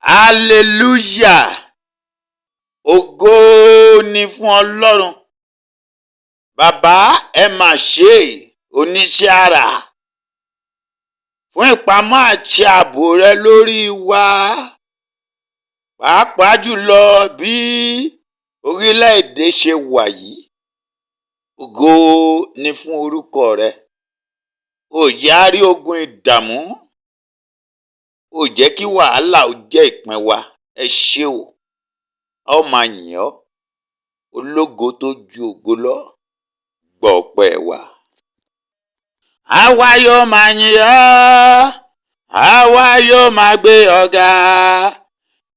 Hallelujah! Ògo ni fún Ọlọ́run. Bàbá, ẹ mà ṣe oníṣẹ́ àrà fún ìpamọ́ àti ààbò rẹ lórí wa, pàápàá jùlọ bí orílẹ̀-èdè ṣe wà yìí. Ògo ni fún orúkọ rẹ. Ò jẹ́ á rí ogun ìdààmú, ò jẹ́ kí wàhálà ó jẹ́ ìpín wa. Ẹ ṣé o, a ó máa yìn ọ́, ológo tó ju ògo lọ, gbọ́ ọpẹ́ wa. Àwa yóò máa yìn ọ́, àwa yóò máa gbé ọ ga,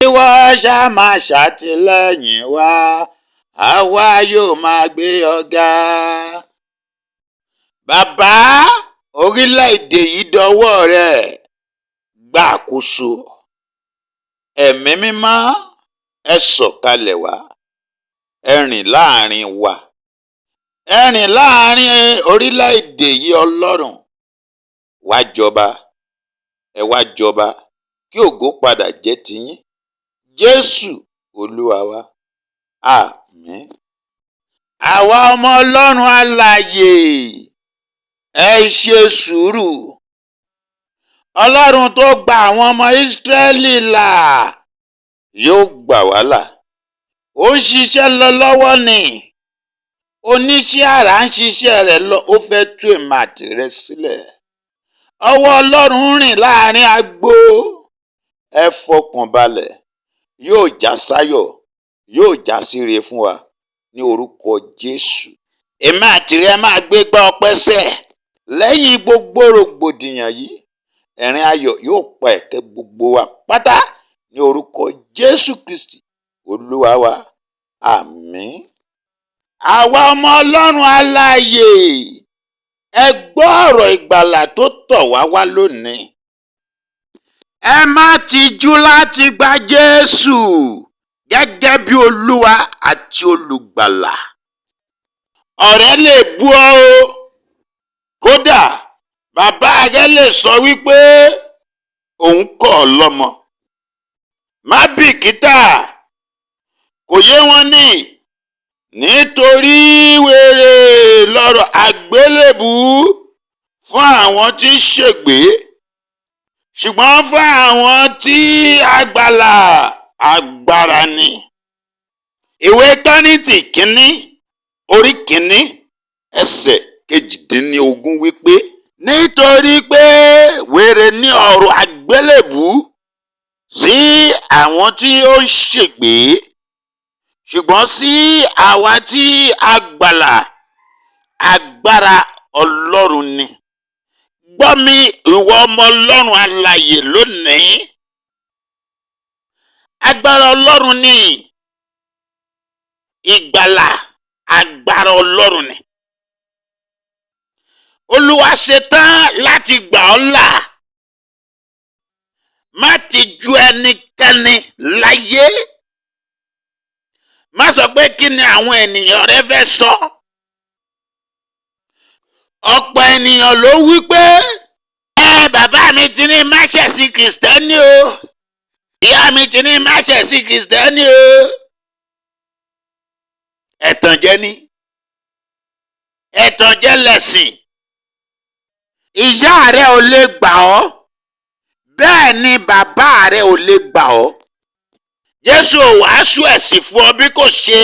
ìwọ ṣá máa ṣàtìlẹ́yìn wa, àwa yóò máa gbé ọ ga. Bàbá, orílẹ̀-èdè yìí dọwọ́ rẹ, gba àkóso. Ẹ̀mí mímọ́, ẹ sọ̀kalẹ̀ wá, ẹ rìn láàrin wa, ẹ rìn láàrin orílẹ̀-èdè yìí. Ọlọ́run wá jọba, ẹ wá jọba, kí ògo padà jẹ́ tiyín. Jésù Olúwa wa, àmín. Àwa ọmọ Ọlọ́run alààyè, ẹ ṣe sùúrù. Ọlọ́run tó gba àwọn ọmọ Ísírẹ́lì là yóò gbà wá là. Ó ń ṣiṣẹ́ lọ lọ́wọ́ ni, oníṣẹ́ àrà ń ṣiṣẹ́ rẹ̀ lọ, ó fẹ́ tú èmi àti rẹ sílẹ̀. Ọwọ́ Ọlọ́run ń rìn láàrin agbo. Ẹ fọkàn balẹ̀, yóò já sáyọ̀, yóò já síre fún wa ní orúkọ Jésù. Èmi àti rẹ máa gbégbá ọpẹ́ sẹ́ lẹ́yìn gbogbo rògbòdìyàn yìí. Ẹ̀rín ayọ̀ yóò pa ẹ̀kẹ́ gbogbo wa pátá ní orúkọ Jésù Kristi Olúwa wa, àmín. Àwa ọmọ Ọlọ́run alààyè, ẹ gbọ́ ọ̀rọ̀ ìgbàlà tó tọ̀ wá wá lónìí. Ẹ má tijú láti gba Jésù gẹ́gẹ́ bí Olúwa àti Olùgbàlà. Ọ̀rẹ́ lè bú ọ o, kódà bàbá rẹ lè sọ wípé òun kọ̀ ọ́ lọ́mọ. Má bìkítà, kò yé wọn ní, nítorí wèrè lọ̀rọ̀ àgbélébùú fún àwọn tí ń ṣègbé, ṣùgbọ́n fún àwọn tí a gbàlà, agbára ni. Ìwé Kọ́ríńtì kínní, orí kínní, ẹsẹ̀ 18 wípé, nítorí pé wèrè ní ọ̀rọ̀ àgbélébùú sí àwọn tí ó ń ṣègbé, ṣùgbọ́n sí àwa tí a gbàlà, agbára Ọlọ́run ni. Gbọ́ mi, ìwọ ọmọ Ọlọ́run alààyè lónìí. Agbára Ọlọ́run ni ìgbàlà, agbára Ọlọ́run ni. Olúwa ṣetán láti gbà ọ́ là. Má tijú ẹnikẹ́ni láyé. Má sọ pé kí ni àwọn ènìyàn rẹ fẹ́ sọ. Ọ̀pọ̀ ènìyàn ló wí pé ẹ bàbá mi ti ní má ṣẹ̀sìn Kìrìsìtẹ́nì o, ìyá mi ti ní má ṣẹ̀sìn Kìrìsìtẹ́nì o. Ẹ̀tànjẹ ni, ẹ̀tànjẹ lẹ̀sìn. Ìyá rẹ ò lè gbà ọ́, bẹ́ẹ̀ ni bàbá rẹ ò lè gbà ọ́. Jésù ò wàásù ẹ̀sìn fún ọ bí kò ṣe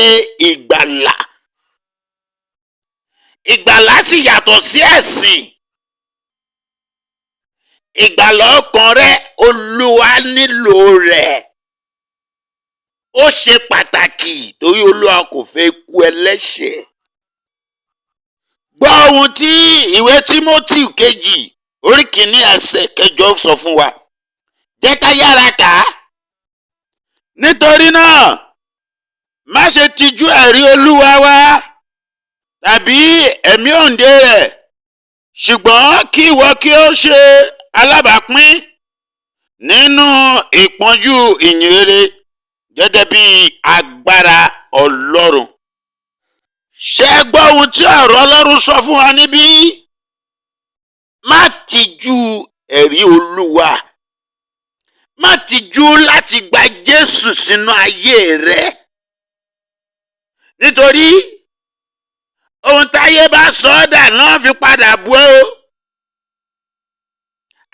ìgbàlà. Ìgbàlà sì yàtọ̀ sí ẹ̀sìn. Ìgbàlà ọkàn rẹ, Olúwa nílò rẹ̀. Ó ṣe pàtàkì torí Olúwa kò fẹ́ ikú ẹlẹ́ṣẹ̀. Gbọ́ ohun tí ìwé Tímótì kejì, orí kìíní, ẹsẹ̀ 8 sọ fún wa. Jẹ́ ká yára kà á. Nítorí náà, má ṣe tijú ẹ̀rí Olúwa wa tàbí ẹ̀mí òǹdè rẹ̀, ṣùgbọ́n kí ìwọ kí ó ṣe alábàápín nínú ìpọ́njú ìyìnrere gẹ́gẹ́ bí agbára Ọlọ́run. Ṣé ẹ gbọ́ ohun tí ọ̀rọ̀ Ọlọ́run sọ fún wa níbí? Má tijú ẹ̀rí Olúwa. Má tijú láti gba Jésù sínú ayé rẹ, nítorí ohun táyé bá sọ ọ́ dà náà fi padà bú ọ́.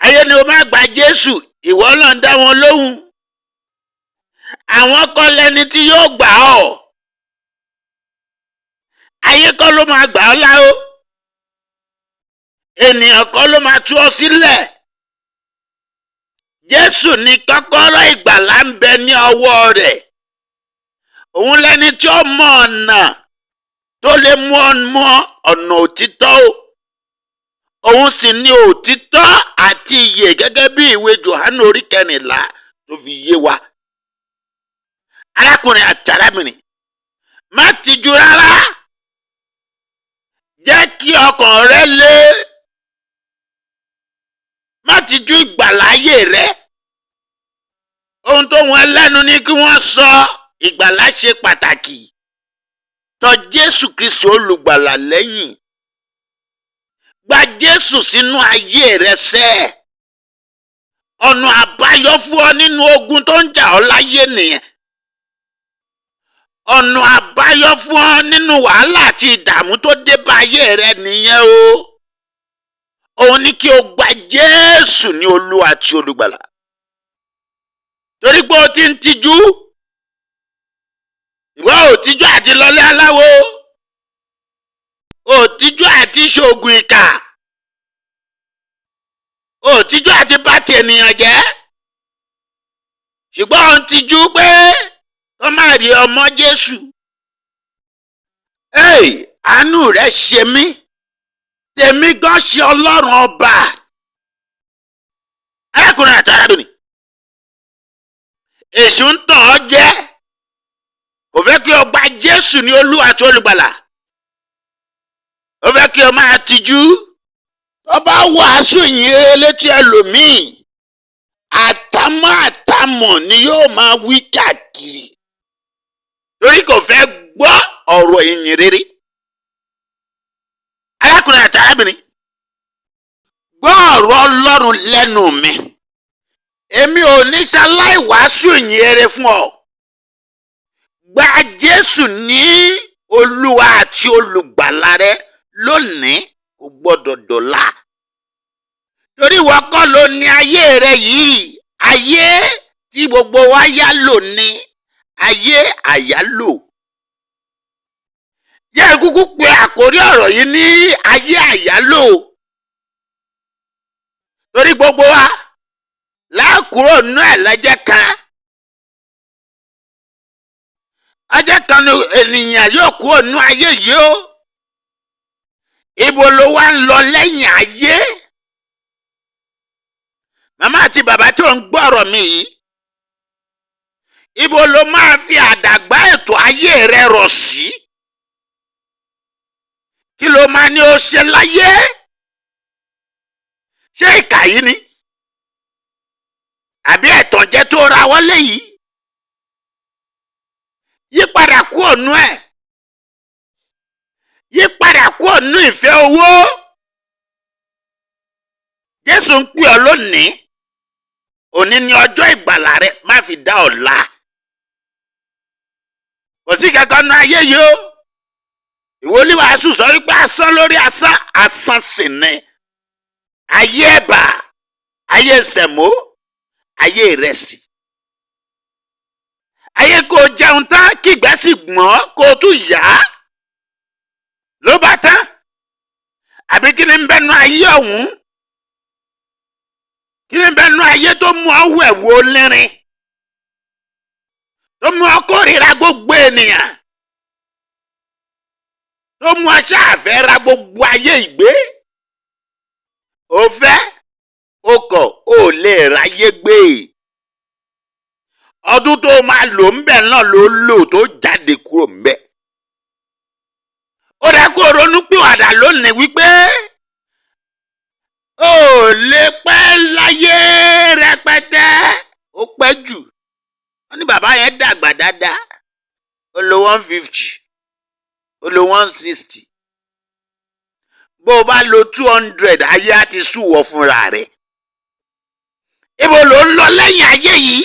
Ayé ni o má gba Jésù, ìwọ náà ń dá wọn lóhùn. Àwọn kọ́ lẹni tí yóò gbà ọ́. Ayé kọ́ ló máa gbà ọ́ là o. Ènìyàn kọ́ ló máa tú ọ sílẹ̀. Jésù ní kọ́kọ́rọ́ ìgbàlà ń bẹ ní ọwọ́ rẹ̀. Òun lẹni tí ó mọ ọ̀nà tó lè mú ọ mọ ọ̀nà òtítọ́ o. Òun sì ní òtítọ́ àti ìyè, gẹ́gẹ́ bí ìwé Jòhánù orí 14 tó fi yé wa. Arákùnrin àti arábìnrin, má tijú rárá. Jẹ́ kí ọkàn rẹ le. Má tijú ìgbàlà ayé rẹ. Ohun tó wọn lẹ́nu ni kí wọ́n sọ. Ìgbàlà ṣe pàtàkì. Tọ̀ Jésù Kristi olùgbàlà lẹ́yìn. Gba Jésù sínú ayé rẹ sẹ́. Ọ̀nà àbáyọ fún ọ nínú ogun tó ń jà ọ́ láyé nìyẹn. Ọ̀nà àbáyọ fún ọ nínú wàhálà àti ìdààmú tó dé bá ayé rẹ nìyẹn o. Òun ní kí o gba Jésù ní Olúwa àti olùgbàlà, torí pé o ti ń tijú. Ìwọ ò tijú àti lọlé aláwo, ò tijú àti ṣoògùn ìkà, ò tijú àti bá ti ènìyàn jẹ́, ṣùgbọ́n ò ń tijú pé kọ́ máa rí ọmọ Jésù. Hey, àánú rẹ ṣe mí, tèmi gan ṣe Ọlọ́run ọba. Arákùnrin àti arábìnrin, èṣù ń tàn ọ́ jẹ. Kò fẹ́ kí o gba Jésù ní Olúwa àti olùgbàlà. Ó fẹ́ kí o máa tijú. Tó bá wàásù yín létí ẹlòmíì, àtàmọ́ àtàmọ̀ ni yóò máa wí káàkiri, torí kò fẹ́ gbọ́ ọ̀rọ̀ ìyìn rere. Arákùnrin àti arábìnrin, gbọ́ ọ̀rọ̀ Ọlọ́run lẹ́nu mi. Èmi ò ní ṣaláì wàásù ìyìn rere fún ọ. Gba Jésù ní Olúwa àti olùgbàlà rẹ lónìí, kò gbọ́dọ̀ dọ̀la, torí ìwọ kọ́ ló ní ayé rẹ yìí. Ayé tí gbogbo wa yá lò ní ayé àyálò. Yẹ kúkú pé àkórí ọ̀rọ̀ yìí ní ayé àyálò, torí gbogbo wa láàkúrò nú ẹ̀ lọ́jọ́ kan. Ọjọ́ kan ni ènìyàn yóò kúrò nú ayé yìí o. Ibo ló wá ń lọ lẹ́yìn ayé? Màmá àti bàbá tó ń gbọ́ ọ̀rọ̀ mi yìí, ibo ló máa fi àdàgbà ètò ayé rẹ rọ̀ sí? Kí ló máa ní o ṣe láyé? Ṣé ìkà yìí ni, àbí ẹ̀tànjẹ tó ra wọlé yìí? Yípadà kúrò nú ẹ̀. Yípadà kúrò nú ìfẹ́ owó. Jésù ń pè ọ́ lónìí. Òní ni ọjọ́ ìgbàlà rẹ, má fi dá ọ̀la. Kò sí kankan nú ayé yìí o. Ìwé oníwàásù sọ wípé asán lórí asán, asán sì ni. Ayé ẹ̀bà, ayé sẹ̀mó, ayé ìrẹsì, ayé kó o jẹun tán kí ìgbẹ́ sì gbọ́n kó o tún yá ló bá tán. Àbí kí ni ń bẹnu ayé ọ̀hún? Kí ni ń bẹnu ayé tó mú ọ wẹ̀wò onírin, tó mú ọ kórìíra gbogbo ènìyàn, tó mú ọ ṣáàfẹ́ ra gbogbo ayé ìgbé? Ó fẹ́ o kọ̀, ó lè ráyé gbé. Ọdún tó máa lò ń bẹ̀ náà ló lò tó jáde kúrò ń bẹ̀. Ó dẹ́ kó ronú pìwàdà lónìí wípé ó lè pẹ́ láyé rẹpẹtẹ. Ó pẹ́ jù, wọ́n ní bàbá yẹn dàgbà dáadáa, ó lo 150, ó lo 160. Bó o bá lo 200, ayé á ti súwọ́ fúnra rẹ̀. Ibo ló ń lọ lẹ́yìn ayé yìí?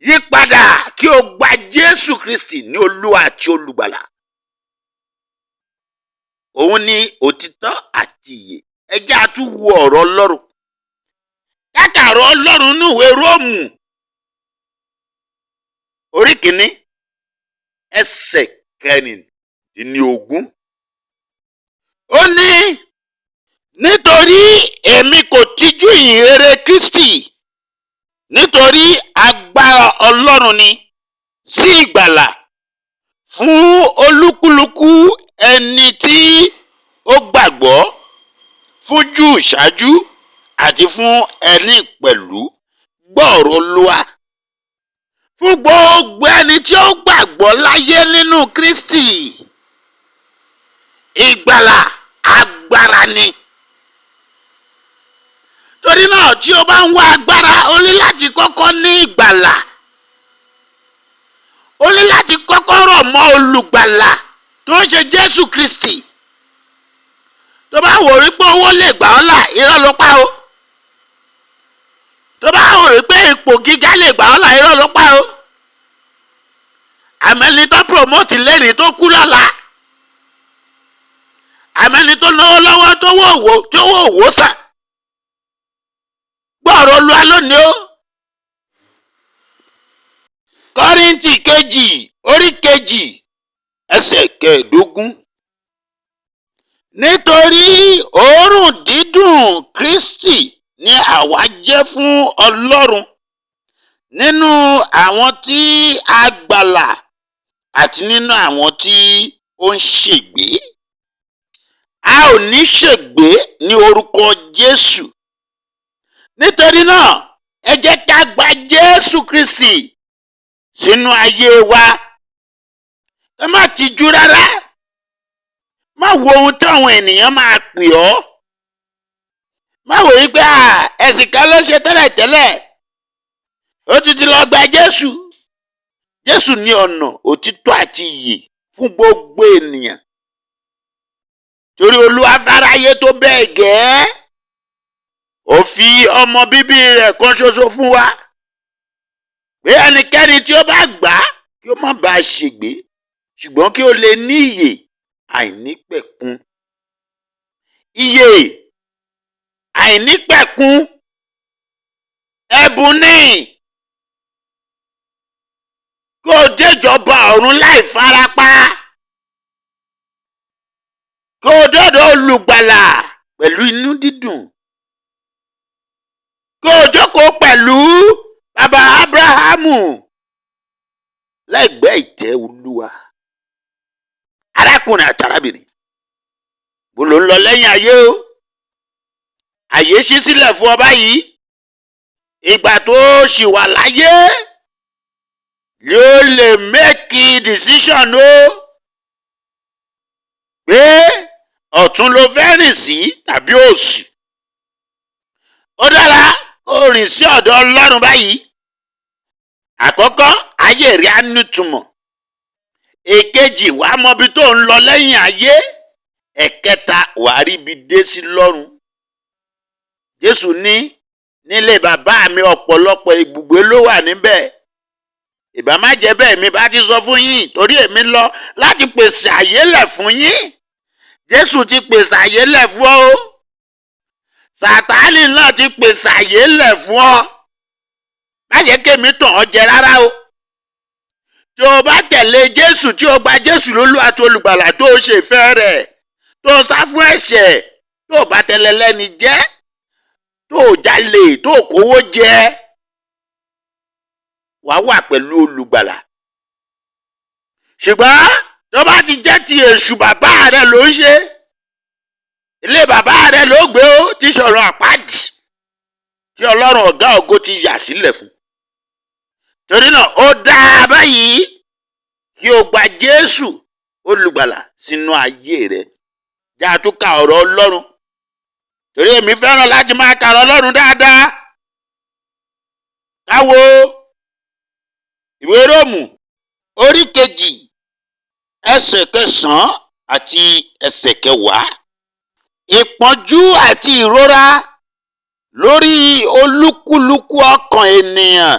Yí padà kí o gba Jésù Kristi ní Olúwa àti Olùgbàlà. Òun ni òtítọ́ àti ìyè. Ẹ jẹ́ á tún wo ọ̀rọ̀ Ọlọ́run. Kátàrọ̀ Ọlọ́run ní ìwé Róòmù orí 1, ẹsẹ̀ 16. Ó ní, nítorí èmi kò tijú ìhìnrere Kristi, nítorí agbára Ọlọ́run ni sí ìgbàlà fún olúkúlùkù ẹni tí ó gbàgbọ́, fún Júù ṣáájú àti fún ẹni pẹ̀lú. Gbọ́ ọ̀rọ̀ Olúwa. Fún gbogbo ẹni tí ó gbàgbọ́ láyé nínú Kristi, ìgbàlà agbára ni. Torí náà, tí o bá ń wá agbára, o ní láti kọ́kọ́ ní ìgbàlà. O ní láti kọ́kọ́ rọ̀ mọ́ olùgbàlà tó ń ṣe Jésù Kristi. Tó bá wò wípé owó lè gbà ọ́ là, irọ́ ló pa o. Tó bá wò wípé ipò gíga lè gbà ọ́ là, irọ́ ló pa o. Àmẹ́ni tó promote lẹ́rìí tó kú lọ́la. Àmẹ́ni tó náwó lọ́wọ́ tó wò wò tó wò wò sàn. Gbọ́ ọ̀rọ̀ Olúwa lónìí o. Kọ́ríńtì 2, orí 2, ẹsẹ̀ 15. Nítorí òórùn dídùn Kristi ni àwa jẹ́ fún Ọlọ́run nínú àwọn tí a gbàlà àti nínú àwọn tí ó ń ṣègbé. A ò ní ṣègbé ní orúkọ Jésù. Nítorí náà, ẹ jẹ́ ká gba Jésù Kristi sínú ayé wa. Ẹ má tijú rárá. Má wo ohun táwọn ènìyàn máa pè ọ́. Má wò wípé ẹ̀sìn kan ló ṣe tẹ́lẹ̀tẹ́lẹ̀, ó ti ti lọ gba Jésù. Jésù ní ọ̀nà òtítọ́ àti ìyè fún gbogbo ènìyàn. Torí Olúwa fáráyé tó bẹ́ẹ̀ gẹ́, ó fi ọmọ bíbí rẹ̀ kan ṣoṣo fún wa, pé ẹnikẹ́ni tí ó bá gbà á kí ó má bàa ṣègbé, ṣùgbọ́n kí ó lè ní ìyè àìnípẹ̀kun. Ìyè àìnípẹ̀kun ẹ̀bùn ni. Kó o déjọba ọ̀run láì farapa. Kó o dọ́dọ̀ olùgbàlà pẹ̀lú inú dídùn. Kó o jókòó pẹ̀lú bàbá Ábúráhámù lẹ́gbẹ̀ẹ́ ìtẹ́ Olúwa. Arákùnrin àti arábìnrin, bó ló ń lọ lẹ́yìn ayé o? Àyè ṣí sílẹ̀ fún ọ báyìí. Ìgbà tó ṣì wà láyé yóò lè make decision o, pé ọ̀tún ló fẹ́ rìn sí tàbí òsì. Ó dára kó rìn sí ọ̀dọ̀ Ọlọ́run báyìí. Àkọ́kọ́, ayé rẹ̀ á nítumọ̀. Èkejì, wàá mọbi tó ń lọ lẹ́yìn ayé. Ẹ̀kẹta, wàá rí ibi dé sí lọ́run. Jésù ní, nílé bàbá mi ọ̀pọ̀lọpọ̀ ibùgbé ló wà níbẹ̀. Ìbá má jẹ́ bẹ́ẹ̀, mi bá ti sọ fún yín, torí èmi lọ láti pèsè àyè lẹ̀ fún yín. Jésù ti pèsè àyè lẹ̀ fún ọ o. Sàtánì náà ti pèsè àyè lẹ̀ fún ọ. Má jẹ́ kémi tàn ọ́ jẹ rárá o. Tí o bá tẹ̀lé Jésù, tí o gba Jésù lólúwa àti olùgbàlà, tó o ṣe ìfẹ́ rẹ̀, tó o sá fún ẹ̀ṣẹ̀, tó o bá tẹ̀lé lẹ́ni jẹ́, tó o jalè, tó o kówó jẹ, wàá wà pẹ̀lú olùgbàlà. Ṣùgbọ́n tó bá ti jẹ́ ti èṣù bàbá rẹ̀ ló ń ṣe, ilé bàbá rẹ̀ ló gbé ó ti sọ̀rọ̀ àpáàdì tí Ọlọ́run ọ̀gá ògo ti yà sílẹ̀ fún. Torí náà, ó dáa báyìí kí o gba Jésù olùgbàlà sínú ayé rẹ. Já a tún ka ọ̀rọ̀ Ọlọ́run, torí èmi fẹ́ràn láti máa ka ọ̀rọ̀ Ọlọ́run dáadáa. Ká wo ìwé Róòmù orí 2, ẹsẹ̀ 9 àti ẹsẹ̀ 10. Ìpọ́njú àti ìrora Lórí olúkúlùkù ọkàn ènìyàn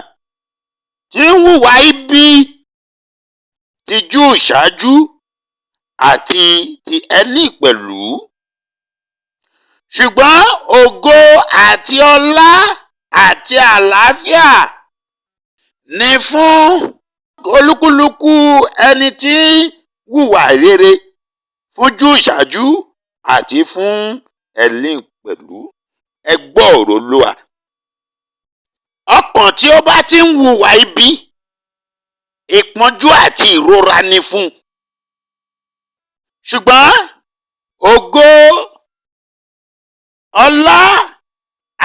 tí ń hùwà ibi, ti Júù ṣáájú àti ti Hélènì pẹ̀lú. Ṣùgbọ́n ògo àti ọlá àti àlàáfíà ni fún olúkúlùkù ẹni tí ń hùwà rere, fún Júù ṣáájú àti fún Hélènì pẹ̀lú. Ẹ gbọ́ ọ̀rọ̀ Olúwa. Ọkàn tí ó bá ti ń hùwà ibi, ìpọ́njú àti ìrora ni fún. Ṣùgbọ́n ògo, ọlá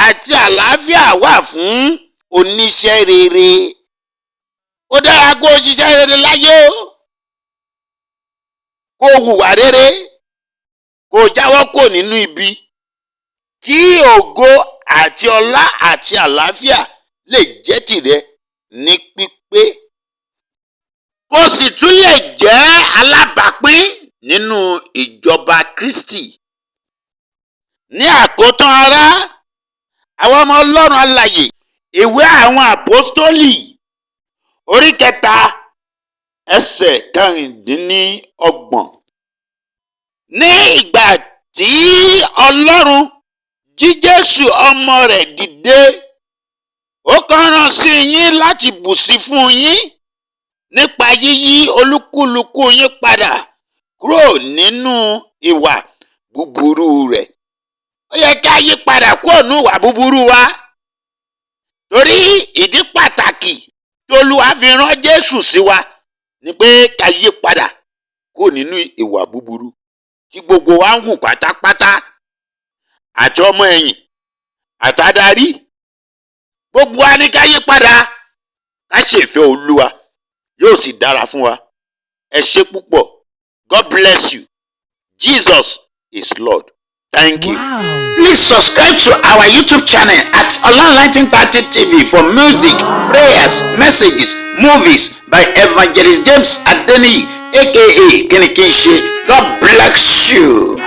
àti àlàáfíà wà fún oníṣẹ́ rere. Ó dára kó o ṣiṣẹ́ rere láyé o, kó o hùwà rere, kó o jáwọ́ kúrò nínú ibi, kí ògo àti ọlá àti àlàáfíà lè jẹ́ tìrẹ ní pípé, kó sì tún lè jẹ́ alábàápín nínú ìjọba Kristi. Ní àkótán, ará, àwọn ọmọ Ọlọ́run alààyè, Ìwé Àwọn Àpọ́stólì orí 3, ẹsẹ̀ 26. Ní ìgbà tí Ọlọ́run jí Jésù ọmọ rẹ̀ dìde, ó kàn rán sí yín láti bùsí fún yín nípa yíyí olúkúlùkù yín padà kúrò nínú ìwà búburú rẹ̀. Ó yẹ kí a yí padà kúrò nínú ìwà búburú wa, torí ìdí pàtàkì tí Olúwa fi rán Jésù sí wa ni pé ká yí padà kúrò nínú ìwà búburú tí gbogbo wa ń hù pátápátá, àti ọmọ ẹ̀yìn àtàdarí. Gbogbo wa ní ká yí padà, ká ṣèfẹ́ Olúwa, yóò sì dára fún wa. Ẹ ṣé púpọ̀. God bless you. Jesus is Lord. Thank you. Please subscribe to our YouTube channel at Ola 1930 TV for music, prayers, messages, movies by Evangelist James Adeniyi, aka Kinikinse. God bless you.